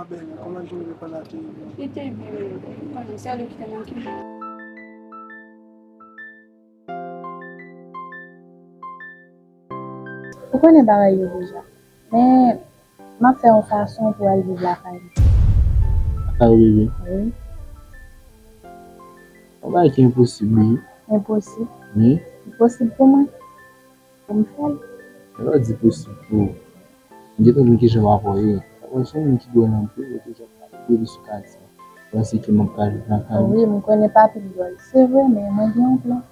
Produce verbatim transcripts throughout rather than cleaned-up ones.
Bèl, kòman jounen te pral ateri? Li te byen, wi. Ou konnen, sèl ou ki te manke. Ou konnen bagay yo deja. Men, m ap fè yon fason pou al viv lakay mwen. Lakay ou, bebe? Wi. Yon bagay ki enposib, wi. Enposib? Wi. Li posib pou mwen. Pou m fè l. Lè w di posib pou ou, m gentan konn kijan w ap ye. Ou se yon moun ki dwòl anpil, ou toujou ap pale de li sou katye. Panse ke m ap ka viv lakay ou. Wi, m konnen papi dwòl. Se vre, men mwen gen yon plan.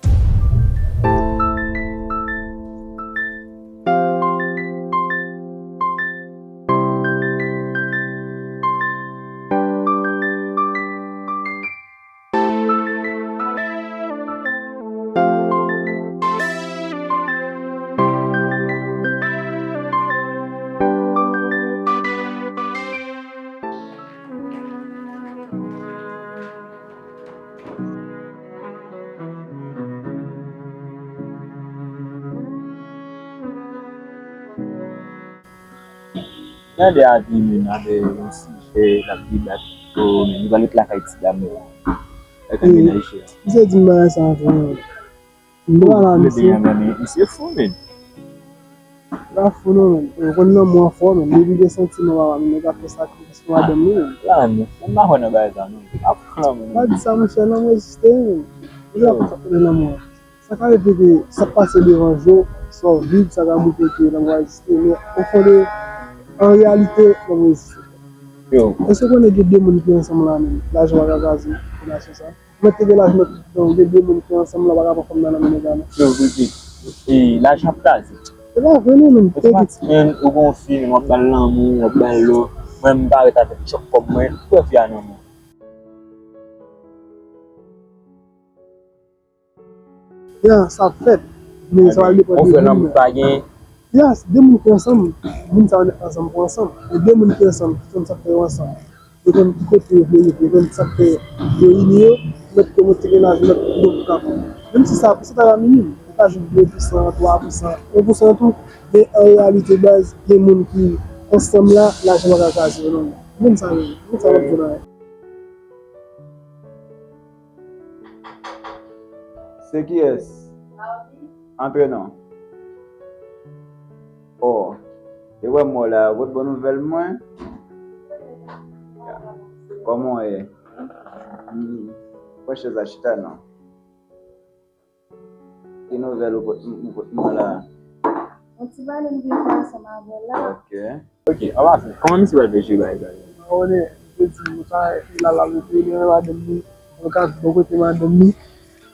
Gade Adrien menm avè yon sijè l ap debat, oh, men li pral ret lakay ti dam nan. Lakay mennaj li a. Misye di m bagay sa ankò, non. M pa la, misye. Misye fou, men. Li pa fou, non, men. Ou konn lanmou an fò, men. Depi gen santiman, papa, men nèg ap fè sakrifis pou madanm li, men. La, men. M pa kwè nan bagay sa, non. M pa kwè nan lanmou, non. Pa di sa, monchè, lanmou egziste, men. Ou la konn sa k rele lanmou an. Sa ka repete, sa k pase devan je w, sa w viv, sa ka montre ke lanmou egziste, men o fon de, an reyalite, lanmou egziste. Yo. Èske w konnen gen de moun ki ansanm la menm, lajan pa ka kraze relasyon sa? Mwen te gen lajan, mwen te gen de moun ki ansanm la, pa ka pran fanm nan nan men nèg la, non. Yo, yo di, e, lajan ap kraze. Se pa vre, non, menm. Otomatikman, ou gen yon fi, w ap ba l lanmou, w ap ba l love. Mwen, m parèt avèk tchòp kòb mwen, ou wè fi a nan men. Ya, sa ap fèt. Men sa pral depann de moun nan. Ya, de moun ki ansanm, moun sa yo nèt ansanm pou ansanm. E de moun ki ansanm, ki konn sa k fè yo ansanm. Yo konn ki kote yo vle rive, yo konn sa k fè yo ini yo, mèt ke monte gen laj, mèt yo pou kapab. Menm si sa, pousantaj la minim, li ka jwenn de pousan, twa pousan, en pousan tou, men an reyalite, baz, gen moun ki ansanm la, lajan pa ka kraze yo, non. Moun sa yo, moun sa yo ap jwenn anyen. Se kiyès? Antre non. Oh, e wè m wè w la, ou pot bon nouvèl mwen? Kòman w ye? Hmm, pran chèz la, chita non. Ki nouvèl ou pot, ou pot mwen la? Yon ti pale m vin fè ansanm avè w la. Ok. Ok, an pasan, kòman misye pral fè jere bagay sa yo? Mwen konnen, yo di, mwen pa, e la, la, mwen te gen madanm li, mwen ka bon kote madanm li,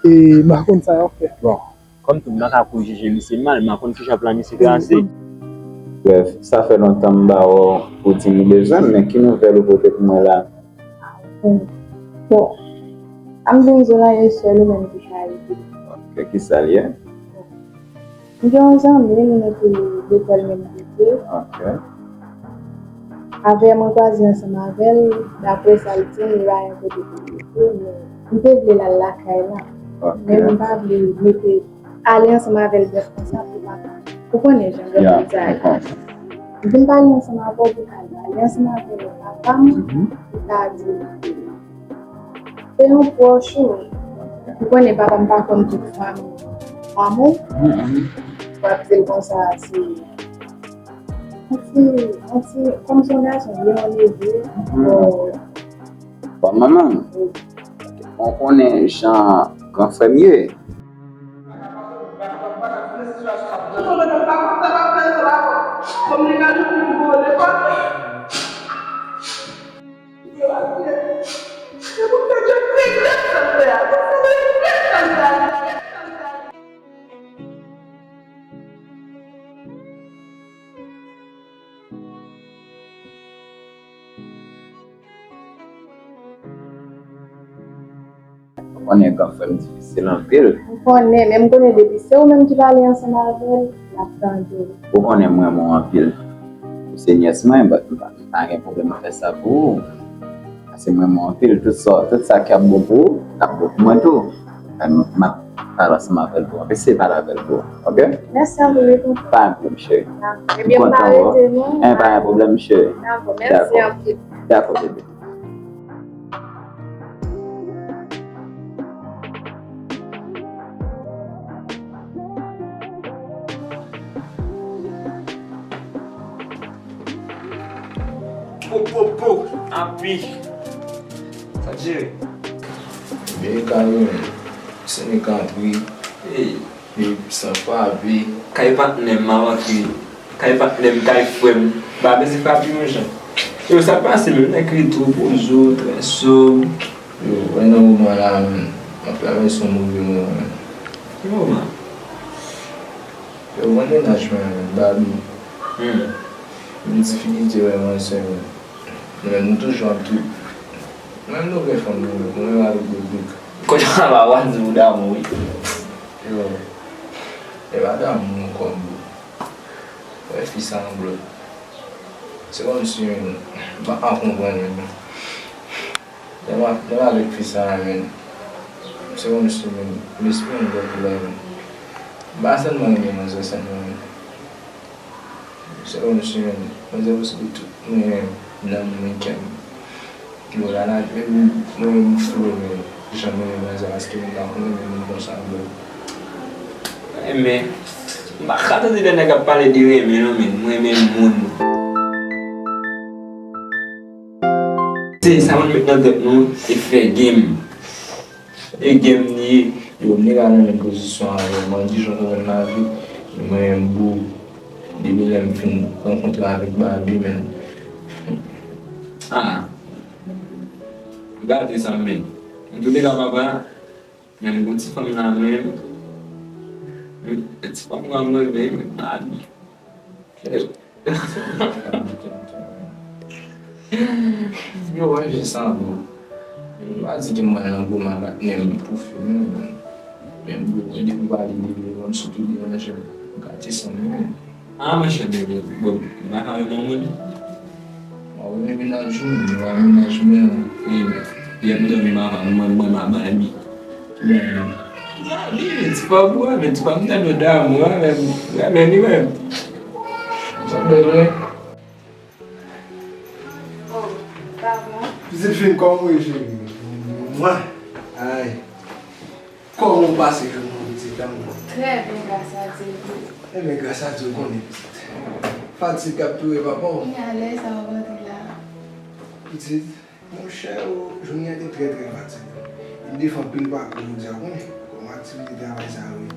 e m pa konn sa y ap fè. Bon, kòm tou, m pa ka prejije misye mal, m pa konn kijan plan misye trase. Brèf, sa fè lontan m pa wè w, ou di m ou bezwen m, men ki nouvèl ou pote pou mwen la? Bon, bon, an m vin di w la, e sèl ou menm ki ka ede. Ok, kisa l ye? M gen yon zanmi m, nou te lekòl menm kote. Ok. Avè mwen kwaze ansanm avè l, daprè sa l di m, li pa gen kote pou l rete, men m te vle l al lakay la. Ok. Men m pa vle mete ale ansanm avè l brèf konsa pou pa, ou konnen jan granmoun sa ye. M vin pale ansanm avè w pou pale, ale ansanm avè papa m, pou ta di l. Se yon pwòch ou. Ou konnen papa m pa konn tout fanmi manman w. W ap di l konsa, se yon ti, yon ti, kòm se yon gason byen onere. Bon, manman m, ou konnen jan gran frè m ye. Ou konnen gran frè m difisil anpil. M konnen, men m konnen depi se ou menm ki pale ansanm avè l, l ap tande w. Ou konnen m renmen w anpil. Ou se nyès mwen, but m pa, m pa gen pwoblèm fè sa pou ou. Paske m renmen w anpil. Tout sa, tout sa k ap bon pou ou, l ap bon pou mwen tou. M ap pale ansanm avè l pou ou. M ap eseye pale avè l pou ou, ok? Mèsi anpil, wi, tonton. Pa gen pwoblèm, cheri. Dakò. Ebyen, m pa rete non. M kontan wè w. E, pa gen pwoblèm, cheri. Dakò, mèsi anpil. Dakò, bebe. Po, po, po, api. Sa jere. Byen kalme, se nèg antre. Hey. Li san frape. Kay patnè m, m ap antre. Kay patnè m, kay frè m. Pa bezwen frape yon jan. Yo, sa pase menm, nèg ki twò pozo, trè sòb. Yo, wè nan moman la menm, m ap travèse yon move moman menm. Ki moman? Yo, mwen mennaj mwen menm, Babi. Hmm. M difikilte wè manzè menm. Men nou toujou ap trip. Menm nou gen fanm nou menm, mwen menm avèk Rodrig. Kounye a la, w a di w damou, wi. Yo, e pa damou ankò, bro. Wè fi sa an blòd. Se kòmsi, menm, m pa ka konprann, menm. Lè m ap, lè m avèk fi sa a, menm, se kòmsi, menm, m espere m lòt lè, menm. M pa sèlman renmen manzè sèlman, menm. Se kòmsi, menm, manzè posede tout mwen, nanm mwen, kè m. Yo, la, la, menm mwen, m fou, menm, jan mwen renmen manzè, paske m pa konn renmen moun konsa, bro. Renmen. M pa ka tande lè nèg ap pale de renmen, non, menm. Mwen renmen moun. Se sa nou met nan tèt nou, e fè game. E game li ye. Yo, m te ka nan menm pozisyon avè w. Mwen di jan nou wè m lavi. Mwen, m bo. Depi lè m fin rankontre avèk Babi, menm. Ah. Gade sa, menm. Antouka, papa, menm gon ti fanm la, menm. Ti fanm la, mwen, menm, Babi. Yo, wè, jis anvan. M pa di ke mwen nan gwo makat, men m pou fini, men, men m gwo, mwen depi pale de mwen, m sitou deranje m. M gate san mwen. Ah, monchè, men, bon, m pa ka renmen moun. Mwen renmen mennaj ou, mwen renmen mennaj mwen. Wi, men, yè m dòmi m ava, mwen, mwen, m ava, epi Babi, men ti pa bwa, men ti pa m tande damou, men, men, men, men. Sa bèl, wi. Oh, papa. Pitit fi m, kòman w ye, cheri? Mwen. Ay. Kòman w pase jounen an, pitit dam? Trè byen, gras a Dye. Ebyen, gras a Dye, w konnen, pitit. Fatig ap touye papa w. Wi, alèz sa w rantre la. Pitit. Monchè, o, jounen an te trè, trè fatigan. M te fè anpil pakou jodi a, w konnen, kòm aktivite travay sa yo ye.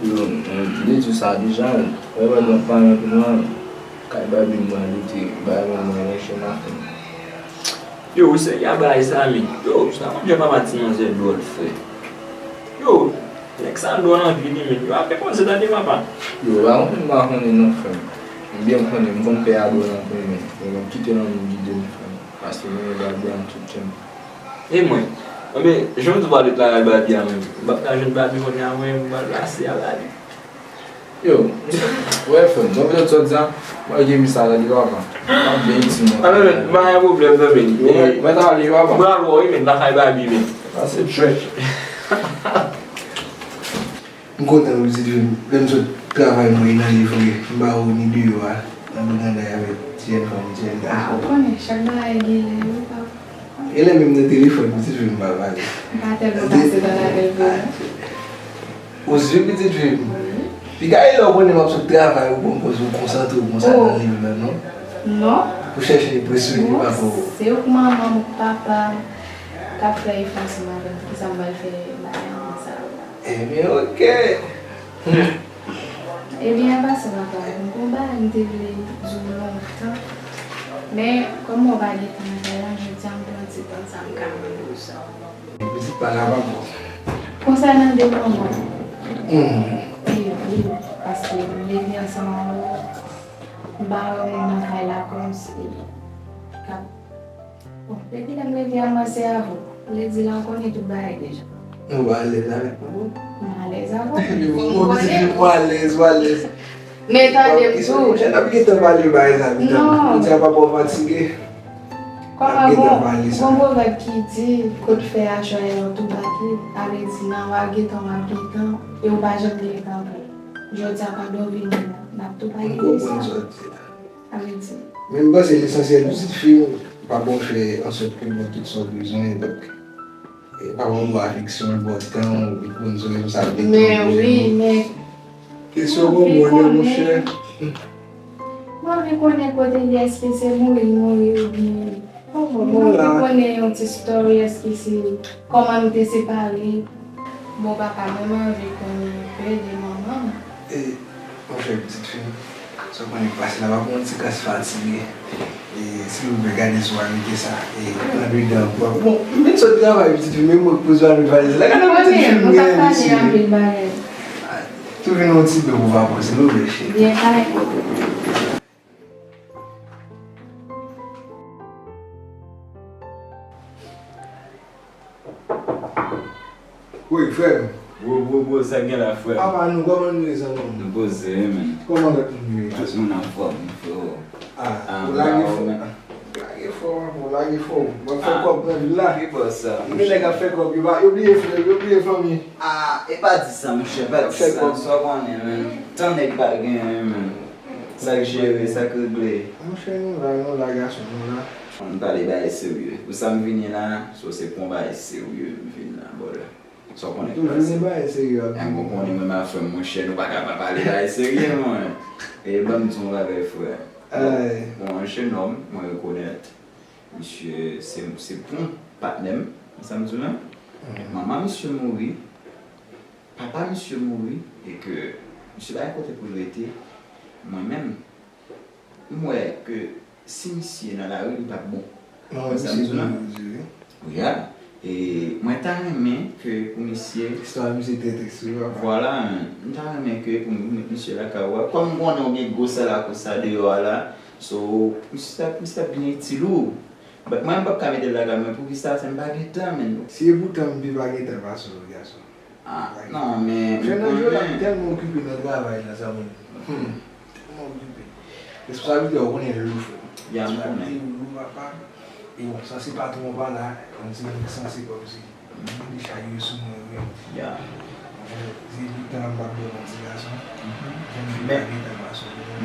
Yo, m te di w sa deja, wè, pandan m pale anpil la, kay Babi m pral rete, bagay mwen mwen ranje maten. Yo, ou serye a bagay sa, men? Yo, sa konn jan papa ti manzè dwòl, frè. Yo, nèg sa dwòl anpil, wi, men. Yo, ap depanse, tande, papa. Yo, pa konn, m pa konnen non, frè m. M byen konnen, m konn pè a dwòl anpil, men. Yo, m kite lanmou gide m, frè m. Paske mwen renmen Babi ak tout kè m. E mwen? Anben, jan w di w pral travay Babi a menm, m p ap ka jwenn Babi kounye a, mwen menm, m pral pase a Babi. Yo, wè, frè m, nan epizòd sòt sa, mwen gen mesaj la, gen papa. M ap byen itil mwen. Anben, men, pa gen pwoblèm, non, men. Yo, mwen, mwen ta ale, papa. M pral wè w, wi, men, lakay Babi, men. Sa se tchwèch. M kontan wi, pitit fi m. Lè m sot travay, mwen nan liv vre. M pa wè w ni deyò a, nan bouganday avèk ti jèn fanm, ti jèn gason. Ah, ou konnen, chak bagay gen lè, wi, papa. Gen lè menm nan telefòn, pitit fi m, m pa pale. M pa tèlman pase nan lavi l vre, non. Ou si, pitit fi m? Wi. Piga e lè w konnen m ap sot travay, ou pran pòz ou konsantre w konsa nan liv nan, non? Non. Ou chèche enpresyone papa w. Se ou k manman m, ou k papa m, k ap fè efò ansanm avè m. Poukisa m pral fè bagay konsa? Ebyen, oke. Ebyen, anpasan, papa, m gon bagay m te vle di w lontan. Men, kòm mwen pa gen tan nan kay la, jodi a m pran ti tan sa m ka mande w sa. Pitit pa kapab. Konsènan de manman. Mhm. Wi, wi, paske m leve ansanm avè w. M pa wè moun nan kay la kòmsi k ap Bon, depi lè m leve a, mwen se avè w. Ledi la, w konnen tout bagay deja. Ou alèz avèk mwen, bon? M alèz avè w. Ou alèz, ou alèz. Men tande m di w. Jan n ap gentan pale bagay sa, medam. Non. Jodi a papa w fatige. Kòman gon, gon pwovèb ki di, kote fè a chwaye yon tou bati, a vle di nan w ap gentan, w ap gentan, e w pa janm gen tan pou. Jodi a pandan w vini la, n ap tou pale de sa. M konprann sa w di la. Sa vle di. Men m panse lesansyèl pitit fi w, Papa w fè ansòt ke w gen tout sa w bezwen, donk, e, papa w ba w afeksyon, l ba w tan, ou konn sou responsabilite w. Men wi, men kesyon bon, bon, monchè. M anvi konnen kote li, èske se mouri l mouri oubyen. Bon, bon, m anvi konnen yon ti story, èske se kòman nou te separe. Bon, papa, mwen, m anvi konnen yon pe de manman m. E, monchè, pitit fi m, sa w konnen k pase la, pa pran yon ti kras fatige. E, silvouplè, gade si w a mete sa, e, andedan pou. Bon, m vin sot travay, pitit fi m, men mwen k poze andedan valiz la. Gade yon pitit fi m genyen, mesye. Tou vin yon ti dlo pou papa, silvouplè, cheri. Byen, kay. Wi, frè m. Bro, bro, bro, sa k gen la, frè m? Apa nou, kòman nou ye, zanmi m? Nou poze, wi, men. Kòman lòt moun yo ye? Tout moun anfòm, wi, frero. Ah, ou lage fò. Ou lage fò, ou lage fò. W ap fè kòb nan vil la. Ki bò sa, monchè? Gen nèg ap fè kòb, yo pa, yo bliye frè, yo bliye fanmi. Ah, e pa di sa, monchè, pa di sa. Sa w konnen, men. Tan nèg pa gen, wi, men. Sa k jere, sa k regle. Monchè, nou la, nou la, gason, nou la. Ann pale bagay serye. Pou sa m vini la, so se pou yon bagay serye m vin la, brother. Sa w konnen k pase. Toujou gen bagay serye ap vini. Ou konnen mwen ak frè m, monchè, nou pa ka pa pale bagay serye, mwen. E ban m di w yon bagay, frè. Bon, bon, yon jenòm, mwen rekonèt, misye, se, se bon patnè m, sa m di w la. Manman misye mouri, papa misye mouri, e ke misye pa gen kote pou l rete, mwen menm, m wè ke si misye nan lari, li p ap bon. Non, misye di wi. Wi, a. E mwen ta renmen ke pou misye. Istwa misye trè tris, wi, papa. Vwala, m ta renmen ke pou m met misye lakay ou a. Kòm m konnen w gen gwo sèl akoz sa deyò a la, so, misye t ap, misye t ap byen itil ou. But mwen, m p ap ka mete l lakay mwen, poukisa? Se m pa gen tan, menn. Si e pou tan, m pi pa gen tan pase w, gason. Ah, non, men. Monchè, nan jou la, m tèlman okipe nan travay la, sa moun. Hmm. Tèlman okipe. Responsablite, ou konnen, lou, frè. Ya, m konnen. Responsablite lou, papa. E bon, sanse patwon pa la, kòmsi m sanse kòmsi. Li chaje sou mwen, wi. Ya. Monchè, se tout tan m p ap dòmi, ti gason. Men,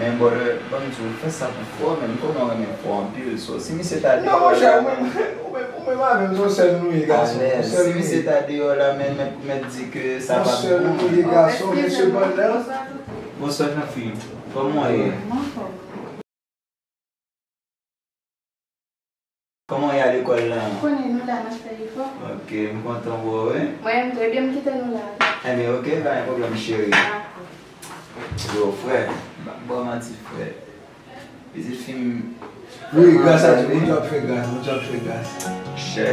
men, brother, ban m di w, fè sa pou frè w, men m konnen w renmen frè w anpil, so, si misye ta deyò la, men. Non, monchè, ou menm, ou menm, ou menm avè m, se yon sèl nou ye, gason. Alèz, si misye ta deyò la, men, mèt, mèt di ke sa pa bon. Yon sèl nou ye, gason, men sepandan. Bonswa, Jeanphi. Kòman w ye? Mwen anfòm. Kòman w ye a lekòl la? Ou konnen nou la, n ap fè efò. Ok, m kontan wè w, wi. Mwen menm tou, ebyen m kite nou la, wi. Ebyen, ok, pa gen pwoblèm, cheri. Dakò. Yo, frè, m p ap ba w manti, frè. Pitit fi m. Wi, gras a Dye, Bondye ap fè gras, Bondye ap fè gras. Chè.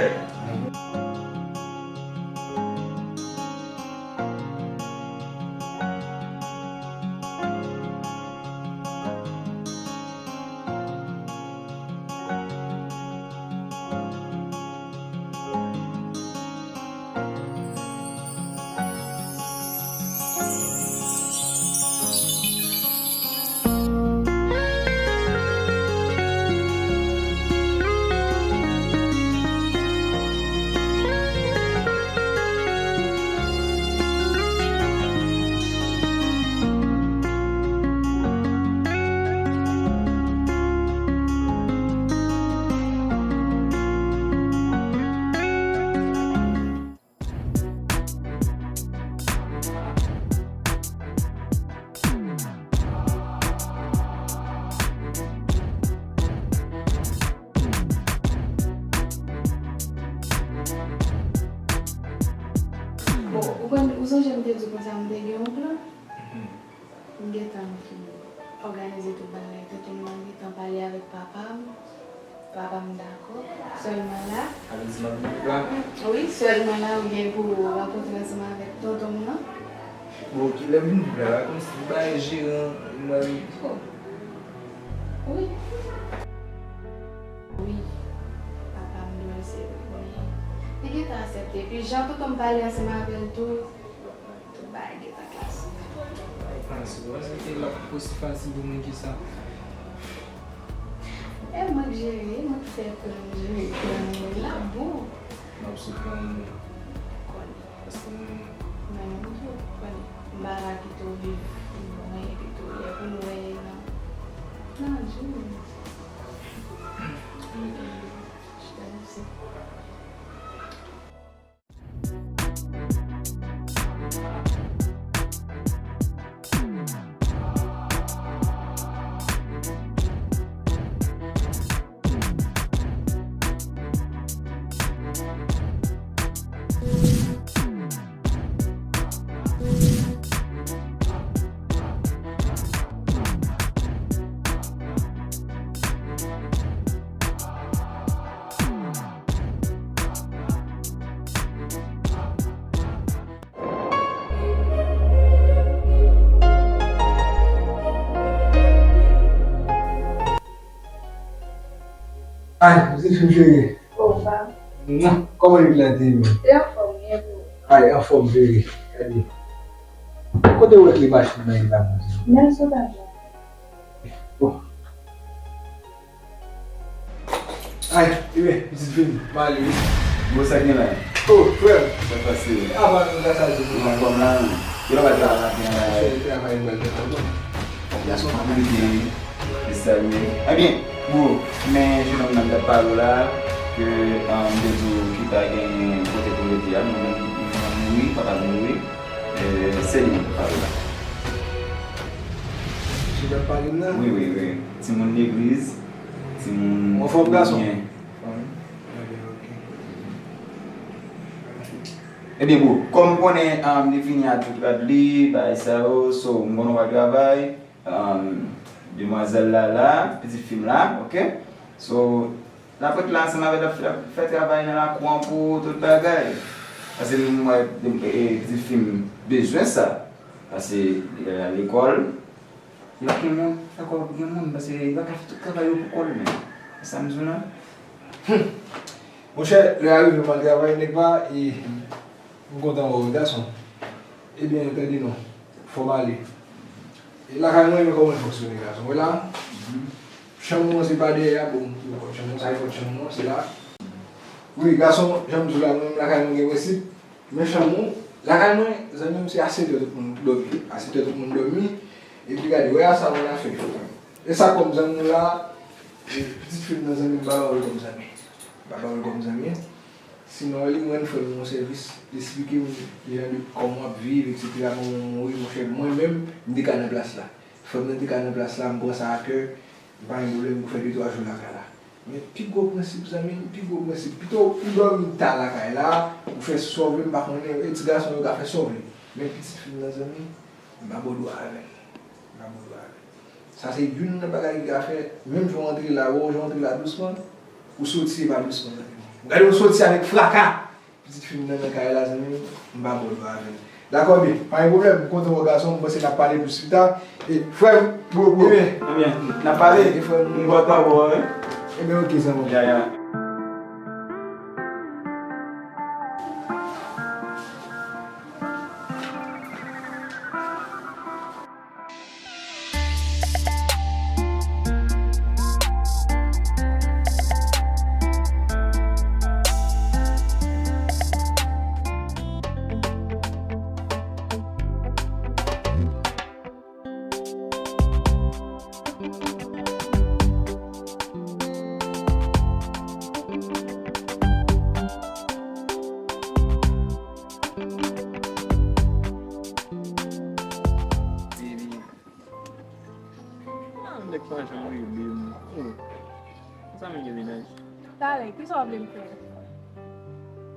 Bon, ou konn, ou sonje m te di w konsa m te gen yon plan? M gentan fin òganize tout bagay. Tonton mwen gentan pale avèk papa m. Papa m dakò. Sèlman la. Sa vle di m ap gen plan? Wi, sèlman la ou gen pou rankontre ansanm avèk tonton m nan. Bon, kilè m vin vle la, kòmsi m bay jeran, mwen. Wi. Wi. Papa m dwe se wi. Li gentan aksepte. Epi jan tonton m pale ansanm avè l tou, tout bagay gentan klase. Klase, ou panse ke l ap osi fasil pou mwen ke sa? E mwen k jere, e mwen k fè plan, jere plan mwen la, bon. M ap sou plan mwen. Konnen. Paske m... Mwen menm tou, konnen. M pa ka kite w viv mwen epi tou lè pou nou wè nan, nan djòl. Ay, pitit fi m cheri. O, pa. Mwa, kòman nèg la te ye menm? Li anfòm, li anfòm. Ay, anfòm cheri. Gade. Kote w wè kle machin nan ye la, mon Dye? Mèt sou tab la. Bon. Ay, ebyen, pitit fi m, m ale wi. Bon, sa gen la? O, frè m. Sa pase? Apa nou ka chaje pou nou? Anfòm la, wi. Yo pa travay maten an la. Travay mwen, mwen, mwen. Gason pa mwen. Li salye. Ebyen, bro, men jenòm nan m t ap pale w la, ke, um, m te di w ki pa gen kote pou l rete a, nou menm, nou mouri, papa l mouri, e, se li menm k ap pale w la. Misye t ap pale m nan? Wi, wi, wi. Timoun legliz, timoun... Ou anfòm, gason? Byen. Anfòm. Ebyen, ok. Ebyen, bro, kòm m konnen, um, li fini ak tout rad li, bagay sa yo, so, m konnen w al travay, um, demwazèl la la, pitit fi m la, ok? So, l ap ret la ansanm avè l, l ap fè, fè travay nan lakou an pou tout bagay. Paske m wè, e, e, pitit fi m bezwen sa. Paske li al lekòl, li pa gen moun, dakò, gen moun, paske li pa ka fè tout travay yo pou kò l menm. Se sa m di w la. Hum. Monchè, lè a rive m al travay, nèg pa, e, m kontan wè w, gason. Ebyen, tande non, fò m ale. E lakay mwen, men kòman l fonksyone, gason. Wè la, chanm mwen se pa dèyè a, bon, pòt chanm mwen, sa e pòt chanm mwen, se la. Wi, gason, jan m di w la, mwen menm lakay mwen gen prensip. Men chanm ou, lakay mwen, zanmi m, se a sèt è tout moun dòmi. A sèt è tout moun dòmi. Epi gade, wè a sa moun ap fè. E sa kòm zanmi w la, e pitit fi m nan zanmi m, m pa ba w l kòm zanmi. M pa ba w l kòm zanmi. Sinon, li rann frè m yon sèvis, li esplike m jan de kòman w ap viv, etsetera, kòman w mouri, monchè, mwen menm, m te ka nan plas la. Frè m nan te ka nan plas la, m pran sa a kè, m pa gen pwoblèm pou fè de twa jou lakay la. Men pi gwo prensip, zanmi m, pi gwo prensip, pito ou dòmi ta lakay la, ou fè sa w vle, m pa konnen, e ti gason yo ka fè sa w vle. Men pitit fi m nan, zanmi, m pa bòdwo avè l. M pa bòdwo avè l. Sa se youn nan bagay ki ka fè, menm jan w antre la, wè w jan w antre la dousman, ou soti e pa dousman, zanmi m. Gade w soti avèk fraka! Pitit fi m nan nan kay la, zanmi m, m pa bòdwo avè l. Dakò, byen, pa gen pwoblèm, m kontan wè w, gason, m panse n ap pale plis pita. E, frè m, bro, bro. Ebyen, ebyen, n ap pale. E, frè m, m kontan wè w, wi. Ebyen, ok, zanmi m. Ya, ya. Ah, nèg pa janm rele m. Oh. Sa m gen mennaj. Talè, kisa w vle m fè?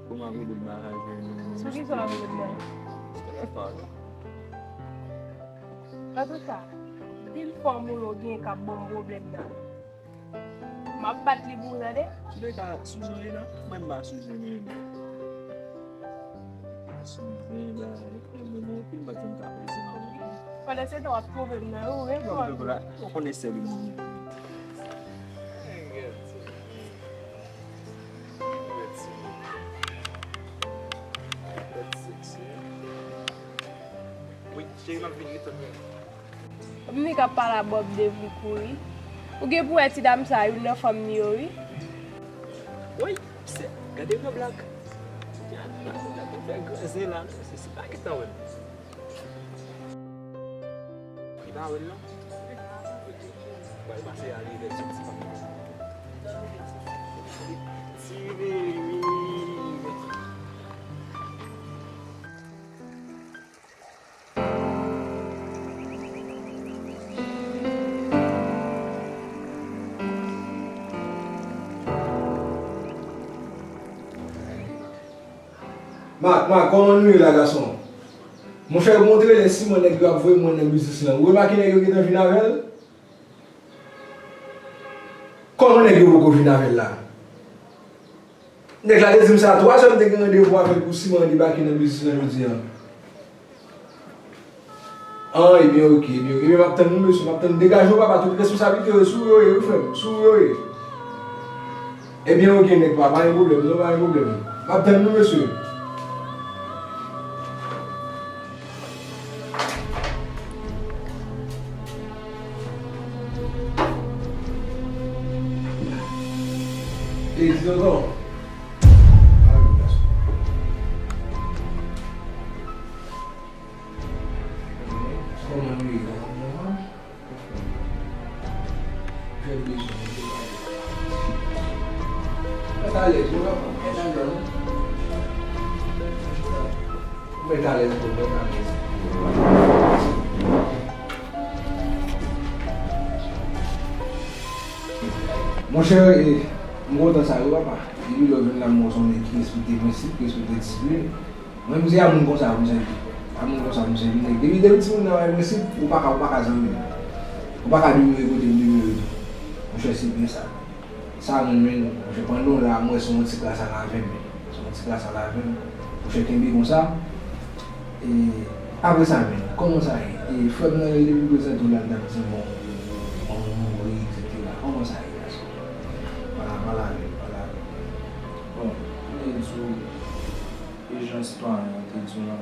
Kòman w vle m pataje nou? Sou kisa w vle m pataje? Sou telefòn. Antouka, pil fòm ou yo gen k ap ban m pwoblèm nan. M ap bat li pou ou tande. Antouka, sou jan w ye la, mwen m pa sou jan m ye. Sou jan m ye la, mwen mwen anpil, m pa janm ka prezan. Pandan se tan w ap twouve m nan, wi, wi, wi. Ou konnen sèl ou mwen. Wi, cheri, m ap vini, wi, tanpri. M ni k ap pale a Bob de vou kouri. Ou gen pou wè ti dam sa, youn nan fanm ni yo, wi. Woy, se, gade yon blak. Gade yon blak, fè gran zen la, non, se, se pa gentan wè l. Li pa wè l, non? Ok. Pral pase ale vè ti, ti fanm. Ti bebe. Mak, Mak, kòman nou ye la, gason? Monchè, yo montre lè siman nèg yo ap voye mwen nan biznis lan. Ou remake nèg yo gentan vin avè l? Kòman nèg yo poko vin avè l la? Nèg la te di m se a twa zè m te gen randevou avè l pou siman an debake nan biznis lan jodi a. An, ebyen, oke, ebyen, oke. Ebyen, m ap tann nou, mesye, m ap tann nou. Degaje w, papa, tout responsablite yo sou ou yo ye, wi, frè m, sou ou yo ye. Ebyen, oke, nèg pa, pa gen pwoblèm, non, pa gen pwoblèm. M ap tann nou, mesye. Ey, ti tonton. Kòman nou ye la? Mwen bezwen nou te pale. Mèt alèz, wi, papa. Mèt alèz, non. Mèt alèz, wi, mèt alèz. Monchè, e, m kontan sa, wi, papa. Depi lè w vin la, m wè w se yon nèg ki respekte prensip, ki respekte disiplin. Mwen, m se a moun konsa pou m sèvi. A moun konsa pou m sèvi. Nèg, depi, depi timoun nan pa gen prensip, ou pa ka, ou pa ka zanmi l. Ou pa ka demere kote m demere tou. Monchè, se byen sa. Sa renmen nou. Monchè, pandan w la, m wè se yon ti klas a lavè m. Se yon ti klas a lavè m. Monchè, kenbe konsa. E, apre sa menm, kòman sa ye? E, frè m nan, li depi prezante w la, l t ap di m, bon, manman w mouri, etsetera. Kòman sa ye, gason? Pale, pale avè m, pale avè m. Bon, m te di w, e jan sitwayen an te di w lan,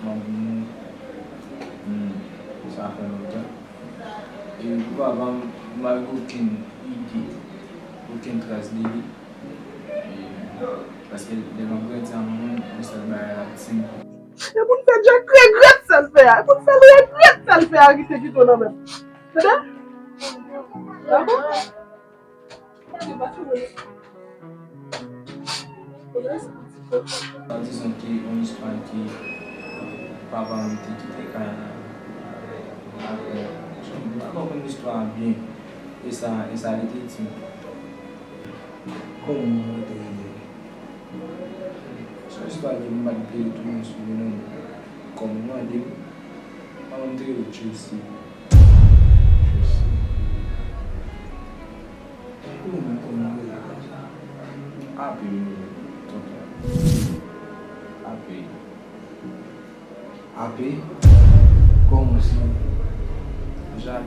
manman m mouri, hmm, sa fè lontan. E pou papa m, m pa gen okenn ide, okenn tras de li. E, paske lè m ap grandi a manman m, se sèl bagay l ap di m. E pou n fè Jack regrèt sa l fè a. E pou n fè l regrèt sa l fè a ki te kite w nan men m. Tande? Dakò? Dizon ke yon istwa ke papa m te kite kay la. Apre, m pa konprann istwa a byen. E sa, e sa li te di m. Kòman ou te rele li? Se yon istwa ke m pa t vle retounen sou li non. Kòm ou mande m, manman m te rele Tracy. Tracy. Ou menm kòman ou rele konsa? Ape, tonton. Ape. Ape? Kòman se? Jak.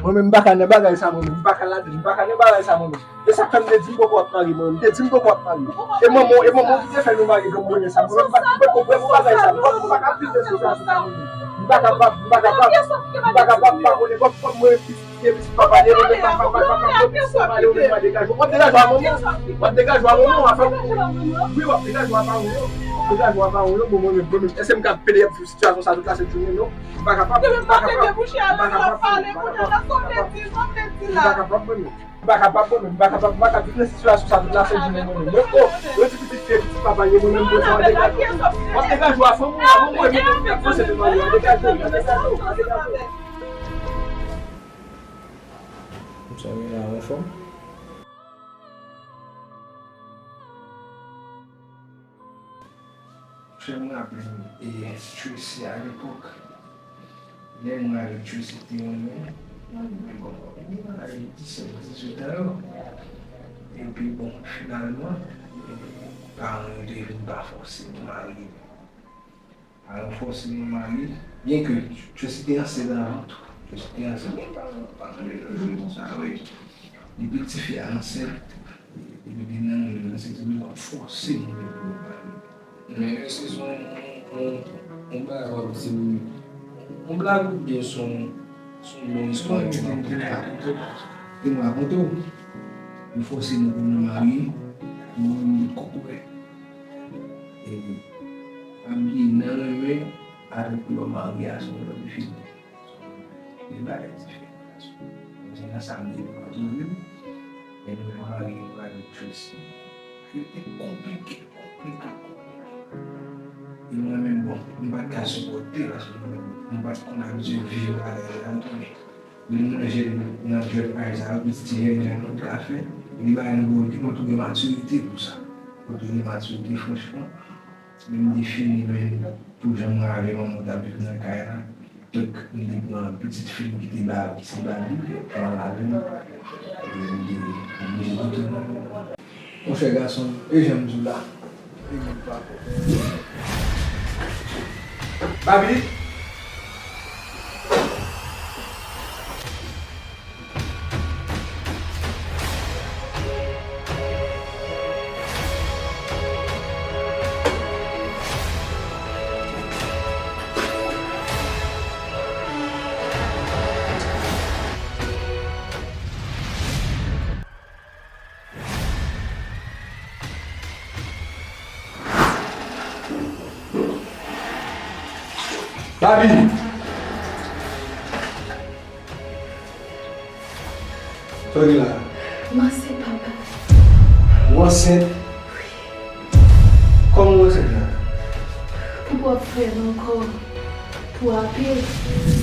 Mwen menm, m pa ka nan bagay sa, mwen menm. M pa ka ladan, m pa ka nan bagay sa, mwen menm. E sa k fè m te di m poko ap marye, mwen menm. M te di m poko ap marye. E manman, e manman ki te fè nou marye, granmoun sa. Mwen menm, m pa, m pa konprann bagay sa. M pa, m pa ka viv nan sitiyasyon sa, mwen menm. M pa kapab, m pa kapab. M pa kapab, m pa konnen kòm, kòm mwen, pitit, pitit papa, mwen menm, papa, papa, papa, mwen pitit papa, mwen menm, m pa degaje. W ap degaje w a manman w. W ap degaje w a manman w, a fè w. Wi, w ap degaje w a pawon yo. W ap degaje w a pawon yo, bon, mwen menm, mwen menm. Èske m ka pede ap viv sitiyasyon sa tout la sent jounen, non? M pa kapab, m pa kapab, m pa kapab, m pa kapab, m pa kapab, mwen menm. M pa kapab, mwen menm. M pa kapab, m pa ka viv nan sitiyasyon sa tout la sent jounen, mwen menm. Mwen, oh, yo di pitit fi, pitit papa, ye mwen menm, mwen sa, w ap degaje w. W ap degaje w a fanm ou, a manman w, epi w ap fòse de mari, w ap degaje w, w ap degaje w, w ap degaje w. Konsa, wi, la, anfòm. Monchè, m raple m, e, Tracy a lepòk. Lè mwen avèk Tracy te renmen, mwen te gen kòm, mwen te gen disèt, dizuit an yo. Epi bon, finalman, e, paran yo te vin pa fòse nou marye. Paran fòse nou marye, byenke Tracy te ansent anvan tou. Tracy te ansent, men paran, paran yo jwe konsa, wi. Depi ti fi a ansent, epi li nan men yo, se ti fi a fòse moun yo pou yo marye. Men èske se yon, yon, yon, yon bagay w ap di m, yon blag oubyen se yon, se yon long istwa ki te rakonte w? Te m rakonte w. Yo fòse nou pou nou marye, nou menm nou t ko kwè. E, pa bliye, nan renmen avèk lè w marye a, se yon lòt figi. Se yon bagay diferan. Se nan sa m te pran tou wi. Men nou te marye, nou avèk Tracy. Li te konplike, konplike, konplike. E mwen menm, bon, m pa t ka sipòte paske mwen menm, m pa t konn abitye viv bagay la, m konnen. Men mwen jèn nan jèn aj sa yo, pitit jèn jan nou t ka fè. Li bay nou bon, epi nou tou gen matirite pou sa. Nou tou gen matirite, franchman. Men m te fini, men pou jan m rave manman w t ap viv nan kay la, donk m te pran pitit fi m ki te ba, ki se Babi, pran l avè m, e m te oblije kite l. Monchè gason, e jan m di w la, e moun pa fò. Babi! Babi! Sa w gen la? M ansent, papa. Ou ansent? Kòman ou ansent la? Pou pwòp frè m ankò. Pou Apil.